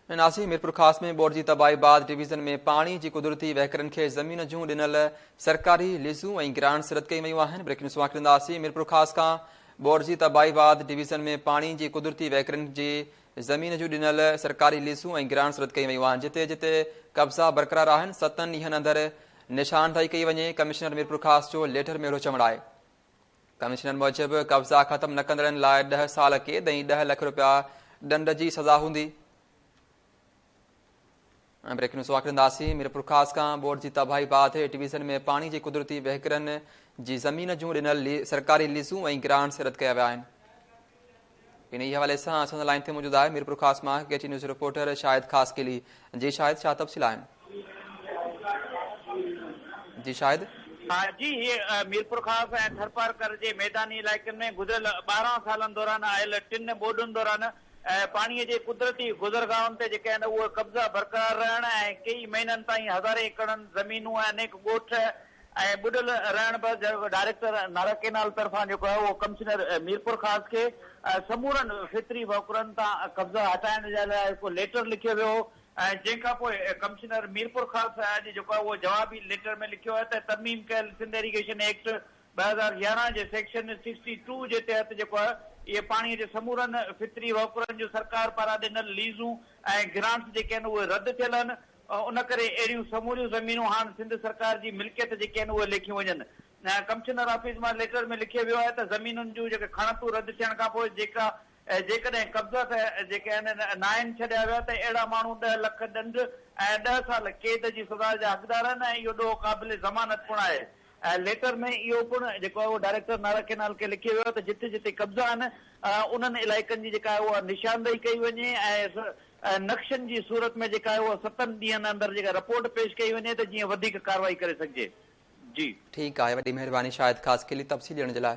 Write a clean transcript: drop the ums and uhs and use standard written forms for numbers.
ناسي ميرپورخاص ۾ ٻوڏ جي تباهي بعد ڊويزن ۾ پاڻي جي قدرتي وهڪرن کي زمين جون ڏنل سرڪاري ليزون ۽ گرانٽس رد ڪيون ويون آهن. بريڪنگ نيوز اوهان کي ڏينداسين ميرپورخاص کان ٻوڏ جي تباهي بعد ڊويزن ۾ پاڻي جي قدرتي وهڪرن جي زمين جون ڏنل سرڪاري ليزون ۽ گرانٽس رد ڪيون ويون آهن جتي جتي قبضا برقرار آهن ستن ڏينهن اندر نشاندهي ڪئي وڃي ڪمشنر ميرپورخاص جو ليٽر ۾ اهڙو چوڻ آهي. ڪمشنر موجب قبضا ختم نه ڪندڙن لاء ڏهه سال قيد ۽ ڏهه لک رپيا ڏنڊ جي سزا هوندي. بريڪنگ نيوز واڪرنداسين ميرپورخاص کان ٻوڏ جي تباهي بعد ڊويزن ۾ پاڻي جي قدرتي وهڪرن جي زمين جون ڏنل سرڪاري ليزون ۽ گرانٽس رد ڪيا ويا آهن. انهي حوالي سان اسان سان لائين تي موجود آهي ميرپورخاص مان K T news reporter Shahid Khaskheli جي شاهد ڇا تفصيل آهن جي شاهد. جي هي ميرپورخاص ۽ ٿرپارڪر جي ميداني علائقن ۾ گذريل 12 سالن دوران آيل ٽن ٻوڏن دوران پاڻي جي قدرتي گذرگاهن تي جيڪي آهن اهي قبضا برقرار رهڻ ۽ ڪيئي مهينن تائين هزارين ايڪڙن زمينون ۽ انيڪ ڳوٺ ۽ ٻڏل رهڻ بعد ڊائريڪٽر نارا ڪينال طرفان جيڪو آهي اهو ڪمشنر ميرپورخاص کي سمورن فطري وهڪرن تان قبضا هٽائڻ جي لاء هڪ ليٽر لکيو ويو هو ۽ جنهن کان پوء ڪمشنر ميرپورخاص اڄ جيڪو آهي اهو جوابي ليٽر ۾ لکيو آهي ته ترميم ڪيل سنڌ ايريگيشن ايڪٽ 2011 جي سيڪشن سڪسٽي ٽو جي تحت جيڪو آهي اهي پاڻي جي سمورن فطري وهڪرن جون سرڪار پاران ڏنل ليزون ۽ گرانٽس جيڪي آهن اهي رد ٿيل آهن ان ڪري اهڙيون سموريون زمينون هاڻ سنڌ سرڪار جي ملڪيت جيڪي آهن اهي ليکيون وڃن. ڪمشنر آفيس مان ليٽر ۾ لکيو ويو آهي ته زمينن جون جيڪي کڻتون رد ٿيڻ کانپوء جيڪا جيڪڏهن قبضا جيڪي آهن ناهن ڇڏيا ويا ته اهڙا ماڻهو ڏهه لک ڏنڊ ۽ ڏهه سال قيد جي سزا جا حقدار آهن ۽ اهو ڏوهه قابل ضمانت پڻ آهي. ليٽر ۾ اهو پڻ جيڪو آهي اهو ڊائريڪٽر نارا ڪينال کي لکيو ويو آهي ته جتي جتي قبضا آهن انهن علائقن جي جيڪا آهي اها نشاندهي ڪئي وڃي ۽ نقشن جي صورت ۾ جيڪا آهي اها ستن ڏينهن اندر جيڪا رپورٽ پيش ڪئي وڃي ته جيئن وڌيڪ ڪارروائي ڪري سگهجي. جي. ٺيڪ آهي وڏي مهرباني شاهد خاصخيلي تفصيل ڏيڻ جي لاء.